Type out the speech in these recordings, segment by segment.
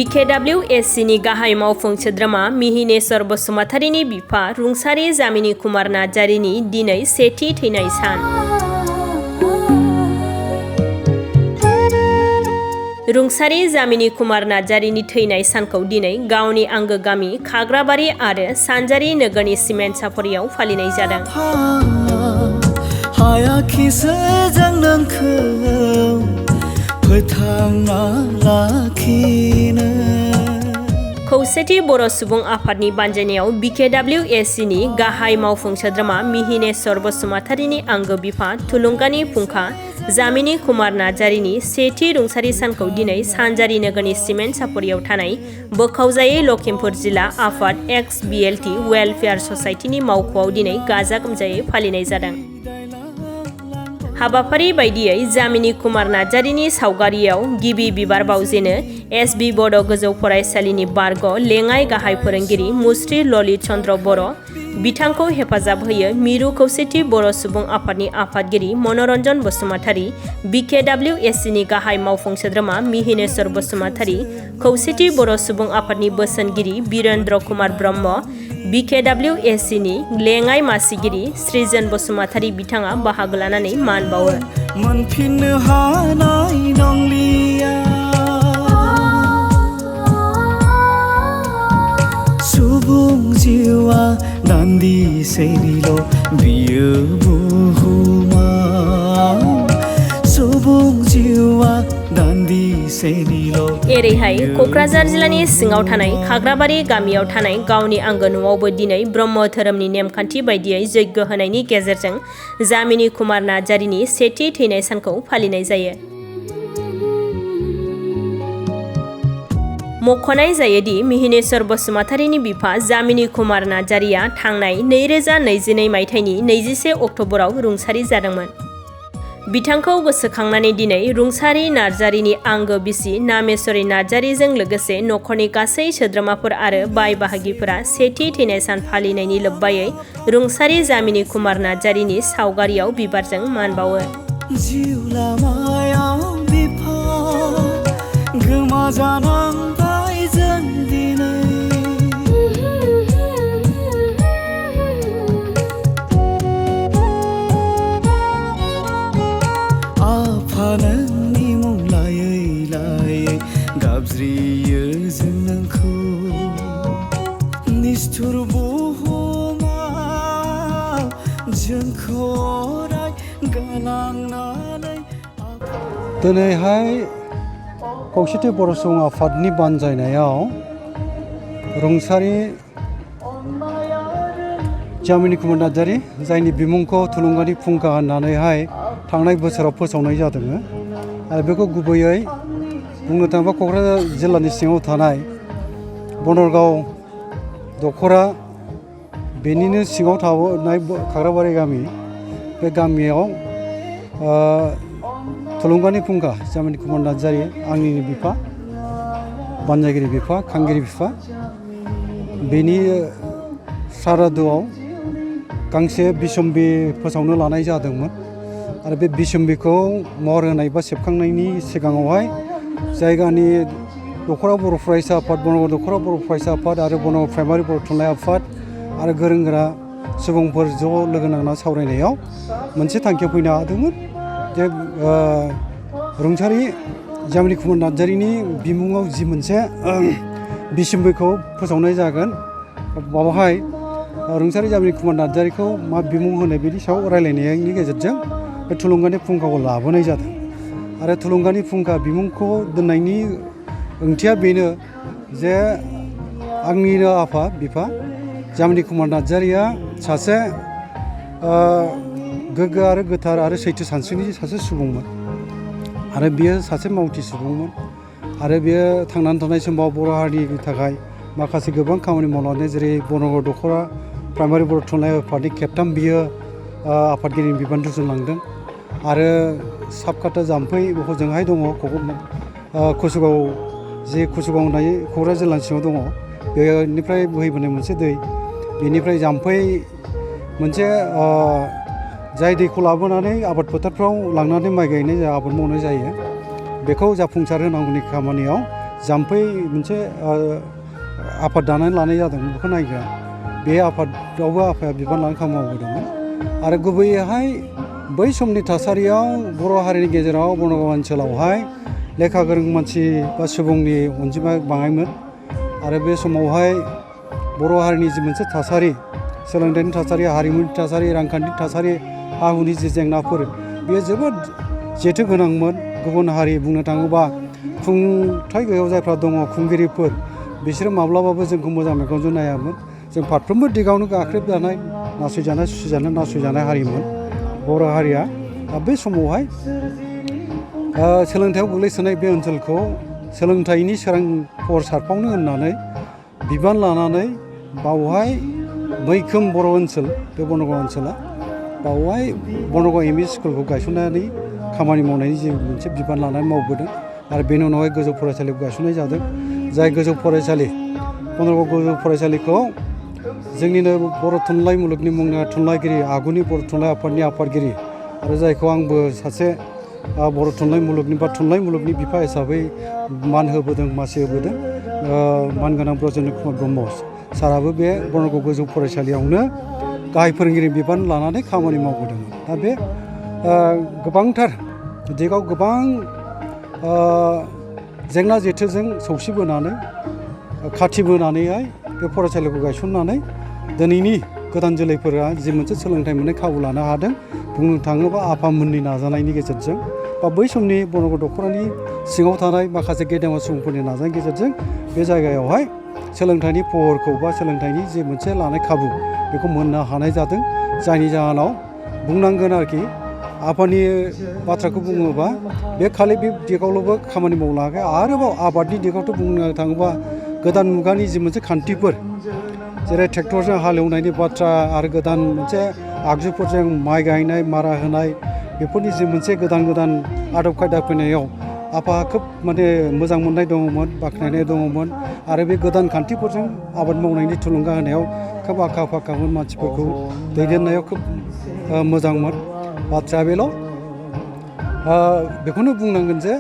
BKWSCनि गाहाय मावफुं सोद्रोमा मिहिनेश्वर बसुमतारीनि बिफा रुंसारि जामिनी कुमार नार्जारीनि दिनै सेथि थैनाय सान। रुंसारि जामिनी कुमार नार्जारीनि थैनाय सानखौ दिनै गावनि आंगो गामि खाग्राबारि आरो सानजारि नोगोरनि सिमेन्ट सापरियाव फालिनाय जादों। खौसेथि बर' सुबुं आफादनि बानजायनायाव BKWSCनि गाहाय मावफुं सोद्रोमा मिहिनेश्वर बसुमतारीनि आंगो बिफा थुलुंगानि फुंखा जामिनी कुमार नार्जारीनि सेथि रुंसारि सानखौ दिनै सानजारि नोगोरनि सिमेन्ट सापरियाव थानाय बोखावजायै लखिमपुर जिल्ला आफाद XBLT वेलफेयार ससाइटिनि मावख'आव दिनै गाजा गोमजायै फालिनाय जादों। हाबाफारि बायदियै जामिनी कुमार नार्जारीनि सावगारियाव गिबि बिबार बावजेनो SB बड' गोजौ फरायसालिनि बारग' लेङाइ गाहाय फोरोंगिरि मुस्रि ललित चन्द्र बर', बिथांखौ हेफाजाब होयो मिरु खौसेथि बर' सुबुं आफादनि आफादगिरि मनरन्जन बसुमतारी, BKWSCनि गाहाय मावफुं सोद्रोमा मिहिनेश्वर बसुमतारी, खौसेथि बर' सुबुं आफादनि बोसोनगिरि बिरेन्द्र कुमार ब्रह्म, BKWSCनि लेङाइ मासिगिरि सृजन बसुमतारी बिथाङा बाहागो लानानै मान बावो। मोनफिननो हानाय नंलिया सुबुं जिउआ दान्दिसेनिल' बियो बुहुमाव सुबुं जिउआ एरैहाय क'क्राझार जिल्लानि सिङाव थानाय खाग्राबारि गामियाव थानाय गावनि आंगो न'आवबो दिनै ब्रह्म धोरोमनि नेमखान्थि बायदियै यज्ञ होनायनि गेजेरजों जामिनी कुमार नार्जारीनि सेथि थैनाय सानखौ फालिनाय जायो। मख'नाय जायोदि मिहिनेश्वर बसुमतारीनि बिफा जामिनी कुमार नार्जारीया थांनाय 2022 मायथाइनि 21 अक्ट'बराव रुंसारि जादोंमोन। बिथांखौ गोसोखांनानै दिनै रुंसारि नार्जारीनि आंगो बिसि नामेश्वरी नार्जारीजों लोगोसे नखरनि गासै सोद्रोमाफोर आरो बाय बाहागिफोरा सेथि थैनाय सान फालिनायनि लोब्बायै रुंसारि जामिनी कुमार नार्जारीनि सावगारियाव बिबारजों मान बावो। दिनैहाय खौसेथि बर' सुबुं आफादनि बानजायनायाव रुंसारि जामिनी कुमार नार्जारी जायनि बिमुंखौ थुलुंगानि फुंखा होननानैहाय थांनाय बोसोराव फोसावनाय जादों आरो बेखौ गुबैयै बुंनो थाङोबा क'क्राझार जिल्लानि सिङाव थानाय बनरगाव दख'रा बेनिनो सिङाव थानाय खाग्राबारि गामि बे गामियाव थुलुंगानि फुंखा जामिनी कुमार नार्जारी आंनिनो बिफा बानजायगिरि बिफा खांगिरि बिफा बेनि सारादुआव गांसे बिसम्बि फोसावनो लानाय जादोंमोन आरो बे बिसम्बिखौ महर होनाय बा सेबखांनायनि सिगाङावहाय जायगानि दख'रा बर' फरायसा आफाद बनरगाव दख'रा बर' फरायसा आफाद आरो बनरगाव प्राइमारि बर' थुनलाइ आफाद आरो गोरों गोरा सुबुंफोर ज' लोगो नांना सावरायनायाव मोनसे थांखियाव फैनो हादोंमोन जे रुंसारि जामिनी कुमार नार्जारीनि बिमुङाव जि मोनसे बिसम्बिखौ फोसावनाय जागोन बावहाय रुंसारि जामिनी कुमार नार्जारीखौ मा बिमुं होनाय बेनि सायाव रायलायनायनि गेजेरजों बे थुलुंगानि फुंखाखौ लाबोनाय जादों आरो थुलुंगानि फुंखा बिमुंखौ दोननायनि ओंथिया बेनो जे आंनिनो आफा बिफा जामिनी कुमार नार्जारीया सासे गोग्गो आरो गोथार आरो सैथो सानस्रिनि सासे सुबुंमोन आरो बियो सासे मावथि सुबुंमोन आरो बियो थांनानै थानाय समाव बर' हारिनि थाखाय माखासे गोबां खामानि मावनानै जेरै बनरगाव दख'रा प्राइमारि बर' थुनलाइ आफादनि खेबथाम बियो आफादगिरिनि बिबान रुजुनलांदों आरो साबकाटा जाम्फै हजोंहाय दङ कुसुगाव जे कुसुगाव होननाय क'क्राझार जिल्लानि सिङाव दङ बेनिफ्राय बोहैबोनाय मोनसे दै बेनिफ्राय जाम्फै मोनसे जाय दैखौ लाबोनानै आबाद फोथारफ्राव लांनानै माइ गायनाय आबाद मावनाय जायो बेखौ जाफुंसार होनांगौनि खामानियाव जाम्फै मोनसे आफाद दानानै लानाय जादों बेखौ नायग्रा बे आफादावबो आफाया बिबान लानानै खामानि मावबोदोंमोन आरो गुबैयैहाय बै समनि थासारियाव बर' हारिनि गेजेराव बनगाव ओनसोलावहाय लेखा गोरों मानसि बा सुबुंनि अनजिमाया बाङायमोन आरो बे समावहाय बर' हारिनि जि मोनसे थासारि सोलोंथाइनि थासारि हारिमुनि थासारि रांखान्थिनि थासारि हा हुनि जि जेंनाफोर बेयो जोबोद जेथो गोनांमोन गुबुन हारि बुंनो थाङोबा खुंथाइ गैयैयाव जायफ्रा दङ खुंगिरिफोर बिसोरो माब्लाबाबो जोंखौ मोजां मेगनजों नायामोन जों फारफ्रोमबो दिगावनो गाख्रेबजानाय नासयजानाय सुसिजानाय नासयजानाय हारिमोन बर' हारिया बे समावहाय सोलोंथाइयाव गोग्लैसोनाय बे ओनसोलखौ सोलोंथाइनि सोरां फर सारफावनो होननानै बिबान लानानै बावहाय मैखोम बर' ओनसोल बे बनगाव ओनसोला बावहाय बनगाव एम इ स्कुलखौ गायसननानै खामानि मावनायनि जि मोनसे बिबान लानानै मावबोदों आरो बेनि उनावहाय गोजौ फरायसालिखौ गायसननाय जादों जाय गोजौ फरायसालि बनगाव गोजौ फरायसालिखौ जोंनिनो बर' थुनलाइ मुलुगनि मुंदांखा थुनलाइगिरि आगुनि बर' थुनलाइ आफादनि आफादगिरि आरो जायखौ आंबो सासे बर' थुनलाइ मुलुगनि बा थुनलाइ मुलुगनि बिफा हिसाबै मान होबोदों मासि होबोदों मानगोनां ब्रजेन्द्र कुमार ब्रह्म साराबो बे बनगाव गोजौ फरायसालियावनो गाहाय फोरोंगिरि बिबान लानानै खामानि मावबोदोंमोन दा बे गोबांथार दिगाव गोबां जेंना जेथोजों सौसिबोनानै खाथिबोनानैहाय बे फरायसालिखौ गायसननानै दिनैनि गोदान जोलैफोरा जि मोनसे सोलोंथाइ मोननाय खाबु लानो हादों बुंनो थाङोबा आफामोननि नाजानायनि गेजेरजों बा बै समनि बनगाव दख'रानि सिङाव थानाय माखासे गेदेमा सुबुंफोरनि नाजानायनि गेजेरजों बे जायगायावहाय सोलोंथाइनि पहरखौ बा सोलोंथाइनि जि मोनसे लानाय खाबु बेखौ मोननो हानाय जादों जायनि जाहोनाव बुंनांगोन आरोखि आफानि बाथ्राखौ बुङोबा बे खालि बे दिगावल'बो खामानि मावलाङाखै आरोबाव आबादनि दिगावथ' बुंनो थाङोबा गोदान मुगानि जि मोनसे खान्थिफोर जेरै ट्रेक्टरजों हालेवनायनि बाथ्रा आरो गोदान मोनसे आगजुफोरजों माइ गायनाय मारा होनाय बेफोरनि जि मोनसे गोदान गोदान आदब खायदा फैनायाव आफाहा खोब माने मोजां मोननाय दङमोन बाख्नायनाय दङमोन आरो बे गोदान खान्थिफोरजों आबाद मावनायनि थुलुंगा होनायाव खोब आखा फाखामोन मानसिफोरखौ दैदेननायाव खोब मोजांमोन बाथ्राया बेल' बेखौनो बुंनांगोन जे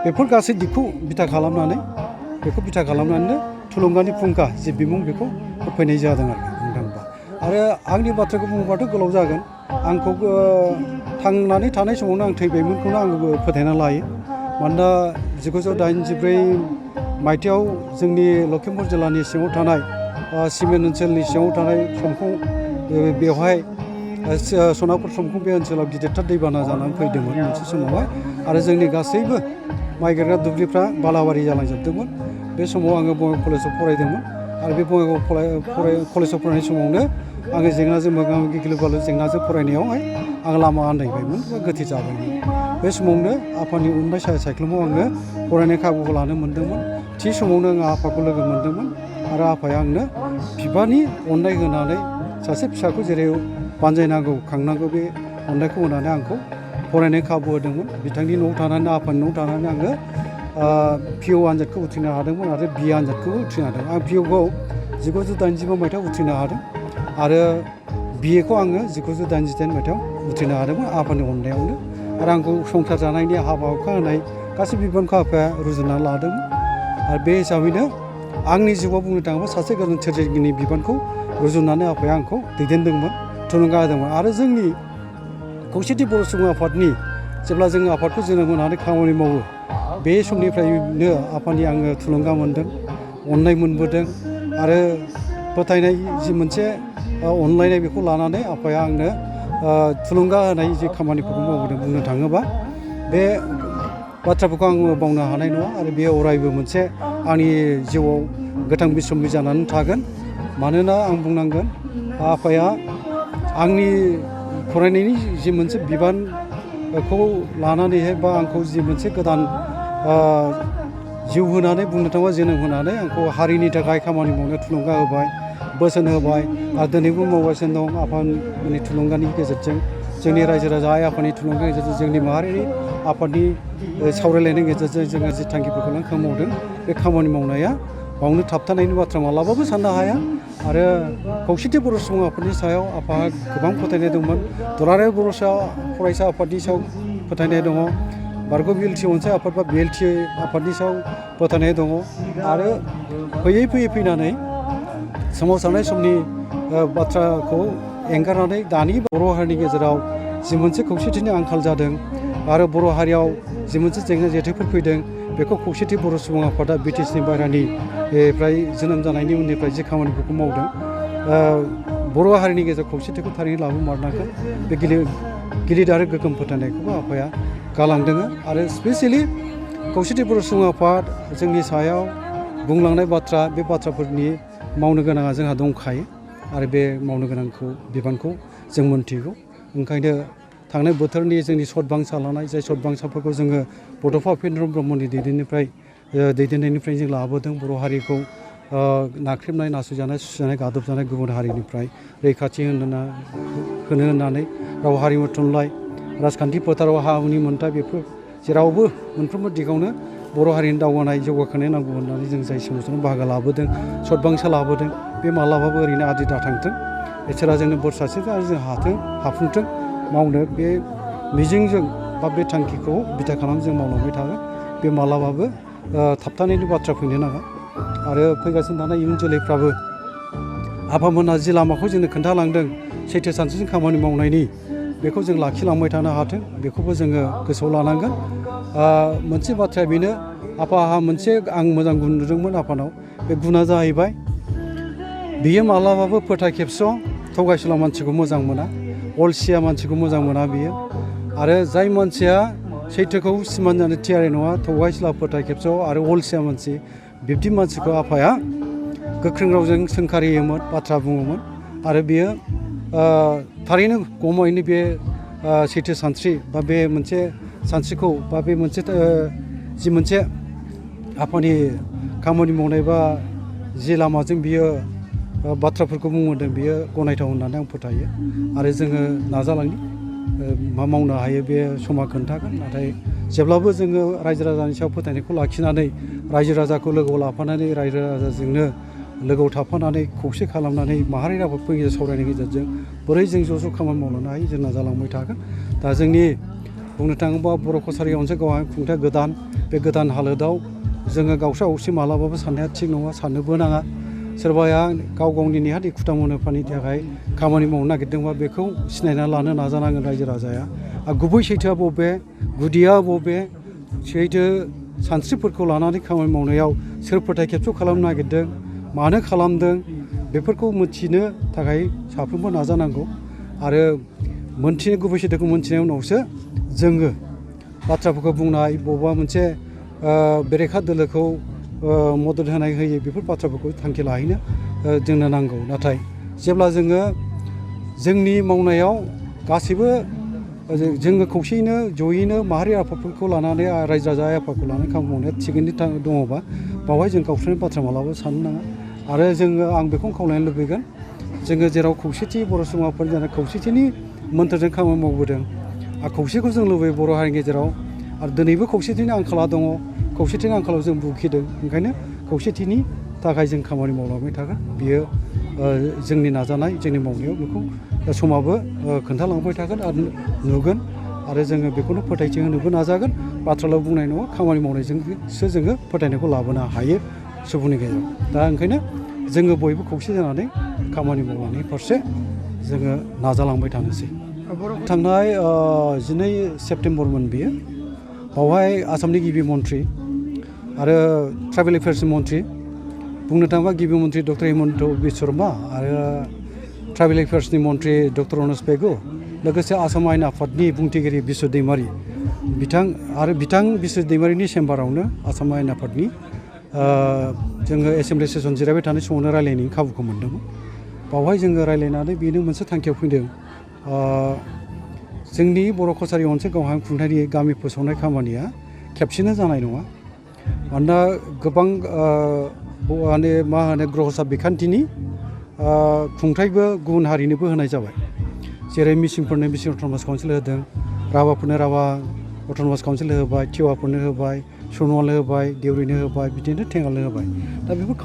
बेफोर गासै दिगखौ बिथा खालामनानैनो थुलुंगानि फुंखा जि बिमुं बेखौ होफैनाय जादों आरो बुंनो थाङोबा आरो आंनि बाथ्राखौ बुङोबाथ' गोलाव जागोन आंखौ थांनानै थानाय समावनो आं थैबायमोनखौनो आंबो फोथायना लायो मानोना 1984 मायथाइयाव जोंनि लखिमपुर जिल्लानि सिङाव थानाय सिमेन्ट ओनसोलनि सिङाव थानाय समखौ बेवहाय सनापुर समखौ बे ओनसोलाव गिदिरथार दैबाना जानानै फैदोंमोन मोनसे समावहाय आरो जोंनि गासैबो माइ गायग्रा दुब्लिफ्रा बालाबारि जालांजोबदोंमोन बे समाव आङो बङाइगाव कलेजाव फरायदोंमोन आरो बे बङाइगाव कलेजाव फरायनाय समावनो आङो जेंनाजों मोगा मोगि गिलु बालु जेंनाजों फरायनायावहाय आं लामा आन्दायबायमोन बा गोथे जाबायमोन बे समावनो आफानि अननाय सायख्लुमाव आङो फरायनाय खाबुखौ लानो मोन्दोंमोन थि समावनो आङो आफाखौ लोगो मोन्दोंमोन आरो आफाया आंनो बिफानि अननाय होनानै सासे फिसाखौ जेरै बानजायनांगौ खांनांगौ बे अननायखौ होनानै आंखौ फरायनाय खाबु होदोंमोन बिथांनि न'आव थानानै आफानि न'आव थानानै आङो पिअ आनजादखौ उथ्रिनो हादोंमोन आरो बि आनजादखौबो उथ्रिनो हादों आं पिअखौ 1985 मायथाइयाव उथ्रिनो हादों आरो बिएखौ आङो 1988 मायथाइयाव उथ्रिनो हादोंमोन आफानि अननायावनो आरो आंखौ संसार जानायनि हाबा हुखा होनाय गासै बिबानखौ आफाया रुजुनानै लादोंमोन आरो बे हिसाबैनो आंनि जिउआव बुंनो थाङोब्ला सासे गोदान सोरजिगिरिनि बिबानखौ रुजुनानै आफाया आंखौ दैदेनदोंमोन थुलुंगा होदोंमोन आरो जोंनि खौसेथि बर' सुबुं आफादनि जेब्ला जोङो आफादखौ जोनोम होनानै खामानि मावो बे समनिफ्रायनो आफानि आङो थुलुंगा मोनदों अननाय मोनबोदों आरो फोथायनाय जि मोनसे अनलायनाय बेखौ लानानै आफाया आंनो थुलुंगा होनाय जि खामानिफोरखौ मावबोदों बुंनो थाङोबा बे बाथ्राफोरखौ आङो बावनो हानाय नङा आरो बेयो अरायबो मोनसे आंनि जिउआव गोथां बिसम्बि जानानै थागोन मानोना आं बुंनांगोन आफाया आंनि फरायनायनि जि मोनसे बिबानखौ लानानैहाय बा आंखौ जि मोनसे गोदान जिउ होनानै बुंनो थाङोबा जोनोम होनानै आंखौ हारिनि थाखाय खामानि मावनो थुलुंगा होबाय बोसोन होबाय आरो दिनैबो मावगासिनो दं आफानि थुलुंगानि गेजेरजों जोंनि रायजो राजा आइ आफानि थुलुंगानि गेजेरजों जोंनि माहारियारि आफादनि सावरायलायनायनि गेजेरजों जोङो जि थांखिफोरखौ खामानि मावदों बे खामानि मावनाया बावनो थाबथानायनि बाथ्रा मालाबाबो साननो हाया आरो खौसेथि बर' सुबुं आफादनि सायाव आफाहा गोबां फोथायनाय दंमोन दुलाराय बर' फरायसा आफादनि सायाव फोथायनाय दङ बारग' बिएलटि अनसाय आफाद बा बिएलटि आफादनि सायाव फोथायनाय दङ आरो फैयै फैनानै सोमावसारनाय समनि बाथ्राखौ एंगारनानै दानि बर' हारिनि गेजेराव जि मोनसे खौसेथिनि आंखाल जादों आरो बर' हारियाव जि मोनसे जेंना जेथोफोर फैदों बेखौ खौसेथि बर' सुबुं आफादा बिटिसिनि बायह्रानिफ्राय जोनोम जानायनि उननिफ्राय जि खामानिफोरखौ मावदों बर' हारिनि गेजेराव खौसेथिखौ थारैनो लाबोमारनांगोन बे गिदिर आरो गोग्गोम फोथायनायखौबो आफाया गालांदों आरो स्पेसियेलि खौसेथि बर' सुबुं आफाद जोंनि सायाव बुंलांनाय बाथ्रा बे बाथ्राफोरनि मावनो गोनाङा जोंहा दंखायो आरो बे मावनो गोनांखौ बिबानखौ जों मोनथिगौ ओंखायनो थांनाय बोथोरनि जोंनि सतबांसा लानाय जाय सतबांसाफोरखौ जोङो बड'फा उपेन्द्र ब्रह्मनि दैदेननायनिफ्राय जों लाबोदों बर' हारिखौ नाख्रेबनाय नासयजानाय सुसिजानाय गादबजानाय गुबुन हारिनिफ्राय रैखाथि होनो होननानै राव हारिमु थुनलाइ राजखान्थि फोथाराव हा हुनि मोन्थाय बेफोर जेरावबो मोनफ्रोमबो दिगावनो बर' हारिनि दावगानाय जौगाखांनाय नांगौ होननानै जों जाय सोमावसाराव बाहागो लाबोदों सतबांसा लाबोदों बे मालाबाबो ओरैनो आद्रि दाथांथों इसोरा जोंनो बोर सारस्रिथों आरो जों हाफुंथों मावनो बे मिजिंजों बा बे थांखिखौ बिथा खालामनानै जों मावलांबाय थागोन बे मालाबाबो थाबथानायनि बाथ्रा फैनो नाङा आरो फैगासिनो थानाय इयुन जोलैफ्राबो आफामोनहा जि लामाखौ जोंनो खोन्थालांदों सैथो सानस्रिजों खामानि मावनायनि बेखौ जों लाखिलांबाय थानो हाथों बेखौबो जोङो गोसोआव लानांगोन मोनसे बाथ्राया बेनो आफाहा मोनसे आं मोजां गुन नुदोंमोन आफानाव बे गुना जाहैबाय बियो मालाबाबो फोथाय खेबस' थगायसुला मानसिखौ मोजां मोना अलसिया मानसिखौ मोजां मोना बियो आरो जाय मानसिया सैथोखौ सिमान जानो थियारि नङा थगायसुला फोथाय खेबस' आरो अलसिया मानसि बिब्दि मानसिखौ आफाया गोख्रों रावजों सोंखारियोमोन बाथ्रा बुङोमोन आरो बियो थारैनो गमायैनो बे सैथो सानस्रि बा बे मोनसे सानस्रिखौ बा बे मोनसे जि मोनसे आफानि खामानि मावनाय बा जि लामाजों बियो बाथ्राफोरखौ बुंहरदों बियो गनायथाव होननानै आं फोथायो आरो जोङो नाजालांनि मा मावनो हायो बे समा खोन्थागोन नाथाय जेब्लाबो जोङो रायजो राजानि सायाव फोथायनायखौ लाखिनानै रायजो राजाखौ लोगोआव लाफानानै रायजो राजाजोंनो लोगोआव थाफानानै खौसे खालामनानै माहारि आफादफोरनि गेजेराव सावरायनायनि गेजेरजों बोरै जों ज' खामानि मावलांनो हायो जों नाजालांबाय थागोन दा जोंनि बुंनो थाङोबा बर' कसारि ओनसोल गावहा खुंथाय गोदान बे गोदान हालोदाव जोङो गावस्रा गावस्रि मालाबाबो साननाया थिग नङा साननोबो नाङा सोरबाया गाव गावनि नेहाद एखुथा मुलाम्फानि थाखाय खामानि मावनो नागिरदोंबा बेखौ सिनायना लानो नाजानांगोन रायजो राजाया आरो गुबै सैथोआ बबे गुदिया बबे सैथो सानस्रिफोरखौ लानानै खामानि मावनायाव सोर फोथाय खेबस' खालामनो नागिरदों मानो खालामदों बेफोरखौ मिथिनो थाखाय साफ्रोमबो नाजानांगौ आरो गुबै सैथोखौ मोनथिनायनि उनावसो जोङो बाथ्राफोरखौ बुंनाय बबेबा मोनसे बेरेखा दोलोखौ मदद होनाय होयै बेफोर बाथ्राफोरखौ थांखि लाहैनो जोंनो नांगौ नाथाय जेब्ला जोङो जोंनि मावनायाव गासैबो जोङो खौसेयैनो जयैनो माहारि आफादफोरखौ लानानै रायजो राजा आफादखौ लानानै खामानि मावनाया थिगैनो दङबा बावहाय जों गावस्रानि बाथ्रा मालाबा साननो नाङा आरो जोङो आं बेखौनो खावलायनो लुबैगोन जोङो जेराव खौसेथि बर' सुबुंफोर जानाय खौसेथिनि मोन्थोरजों खामानि मावबोदों आरो खौसेखौ जों लुबैयो बर' हारिनि गेजेराव आरो दिनैबो खौसेथिनि आंखाला दङ खौसेथिनि आंखालाव जों भुगिदों ओंखायनो खौसेथिनि थाखाय जों खामानि मावलांबाय थागोन बियो जोंनि नाजानाय जोंनि मावनायाव बेखौ समाबो खोन्थालांबाय थागोन आरो नुगोन आरो जोङो बेखौनो फोथायथि होनोबो नाजागोन बाथ्राल' बुंनाय नङा खामानि मावनायजोंसो जोङो फोथायनायखौ लाबोनो हायो सुबुंनि गेजेराव दा ओंखायनो जोङो बयबो खौसे जानानै खामानि मावनायनि फारसे जोङो नाजालांबाय थानोसै थांनाय 12 सेप्तेम्बरमोन बियो बावहाय आसामनि गिबि मन्थ्रि आरो ट्राइबेल एफेयार्सनि मन्थ्रि बुंनो थाङोबा गिबि मन्थ्रि डक्टर हिमन्त बिश्व शर्मा आरो ट्राइबेल एफेयार्सनि मन्थ्रि डक्टर अनस पेगु लोगोसे आसाम आयेन आफादनि बुंथिगिरि बिश्व दैमारि बिथां बिश्व दैमारिनि चेम्बारावनो आसाम आयेन आफादनि जोङो एसेम्बलि सेसन जिरायबाय थानाय समावनो रायलायनायनि खाबुखौ मोन्दोंमोन बावहाय जोङो रायलायनानै बेनो मोनसे थांखियाव फैदों जोंनि बर' कसारि ओनसोल गावहा खुंथायनि गामि फोसावनाय खामानिया खेबसेनो जानाय नङा मानोना गोबां ग्रहसा बिखान्थिनि खुंथायबो गुबुन हारिनोबो होनाय जाबाय जेरै मिसिंफोरनो मिसिं अट'नमास काउन्सिल होदों राभाफोरनो राभा अट'नमास काउन्सिल होबाय टिवाफोरनो होबाय सनवालनो होबाय देउरिनो होबाय बिदिनो थेङालनो होबाय दा बेफोर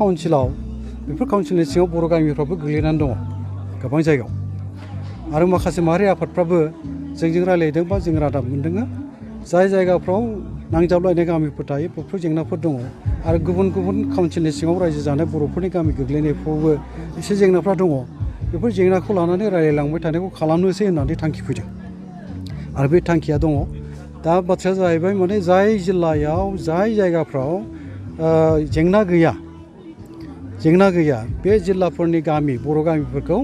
काउन्सिलनि सिङाव बर' गामिफ्राबो गोग्लैनानै दङ गोबां जायगायाव आरो माखासे माहारि आफादफ्राबो जोंजों रायलायदों बा जों रादाब मोनदों जाय जायगाफ्राव नांजाबलायनाय गामिफोर थायो बेफोर जेंनाफोर दङ आरो गुबुन गुबुन काउन्सिलनि सिङाव रायजो जानाय बर'फोरनि गामि गोग्लैनायफ्रावबो एसे जेंनाफ्रा दङ बेफोर जेंनाखौ लानानै रायलायलांबाय थानायखौ खालामनोसै होननानै थांखि फैदों आरो बे थांखिया दङ दा बाथ्राया जाहैबाय माने जाय जिल्लायाव जाय जायगाफ्राव जेंना गैया बे जिल्लाफोरनि गामि बर' गामिफोरखौ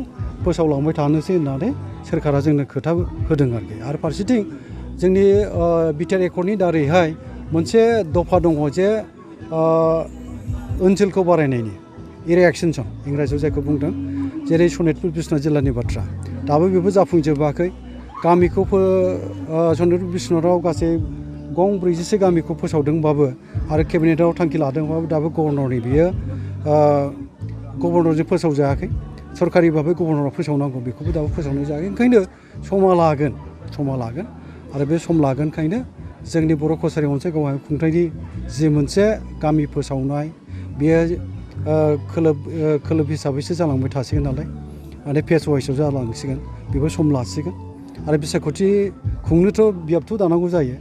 फोसावलांबाय थानोसै होननानै सोरखारा जोंनो खोथा होदों आरो फारसेथिं जोंनि बिटिआर एकर्डनि दारैहाय मोनसे दफा दङ जे ओनसोलखौ बारायनायनि एरिया एक्सटेनसन इंराजियाव जायखौ बुंदों जेरै सनितपुर बिश्वनाथ जिल्लानि बाथ्रा दाबो बेबो जाफुंजोबाखै गामिखौ सनितपुर बिश्वनाथाव गासै गं 40 गामिखौ फोसावदोंबाबो आरो केबिनेटआव थांखि लादोंबाबो दाबो गभर्नरनि बियो गभर्नरजों फोसावजायाखै सरकारि भाबै गभर्नरा फोसावनांगौ बेखौबो दाबो फोसावनाय जायाखै ओंखायनो समा लागोन आरो बे सम लागोनखायनो जोंनि बर' कसारि अनसाय गावहाय खुंथायनि जि मोनसे गामि फोसावनाय बेयो खोलोब हिसाबैसो जालांबाय थासिगोन नालाय माने फेस वाइसआव जालांसिगोन बेबो सम लासिगोन आरो बिसायख'थि खुंनोथ' बियाबथ' दानांगौ जायो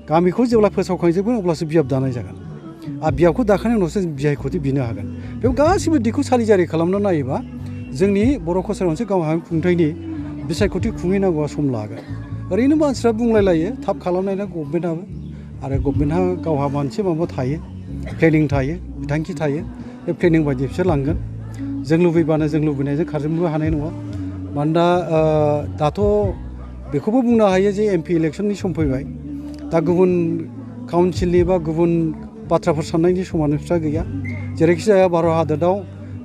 गामिखौ जेब्ला फोसावखांजोबगोन अब्लासो बियाब दानाय जागोन आरो बियाबखौ दाखांनायनि उनावसो बिसायख'थि बिनो हागोन बेयाव गासिबो दिगखौ सालिजारि खालामना नायोबा जोंनि बर' कसारि अनसाय गावहाय खुंथायनि बिसायख'थि खुंहैनांगौआ सम लागोन ओरैनो मानसिफ्रा बुंलायलायो थाब खालामनायना गभर्नमेन्टआबो आरो गभर्नमेन्टहा गावहा मोनसे माबा थायो प्लेनिं थायो बिथांखि थायो बे प्लेनिं बायदि बिसोर लांगोन जों लुबैबानो जों लुबैनायजों खारजोबनोबो हानाय नङा मानोना दाथ' बेखौबो बुंनो हायो जे एमपि इलेक्सननि सम फैबाय दा गुबुन काउन्सिलनि बा गुबुन बाथ्राफोर साननायनि समानोफ्रा गैया जेरैखि जाया भारत हादराव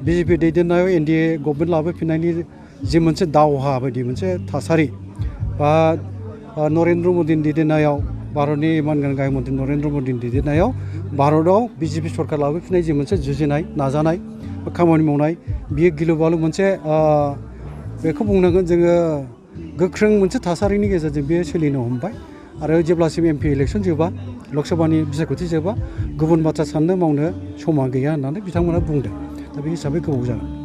बिजेपि दैदेननायाव एनडिए गभर्नमेन्ट लाबोफिननायनि जि मोनसे दावहा बायदि मोनसे थासारि बा नरेन्द्र मदिनि दैदेननायाव भारतनि मानगोनां गाहाय मन्थ्रि नरेन्द्र मदिनि दैदेननायाव भारतआव बिजेपि सरकार लाबोफिननाय जि मोनसे जुजिनाय नाजानाय बा खामानि मावनाय बियो गिलु बालु मोनसे बेखौ बुंनांगोन जोङो गोख्रों मोनसे थासारिनि गेजेरजों बेयो सोलिनो हमबाय आरो जेब्लासिम एमपि इलेक्सन जोबा लकसभानि बिसायख'थि जोबा गुबुन बाथ्रा साननो मावनो समा गैया होननानै बिथांमोना बुंदों दा बे हिसाबै गोबाव जागोन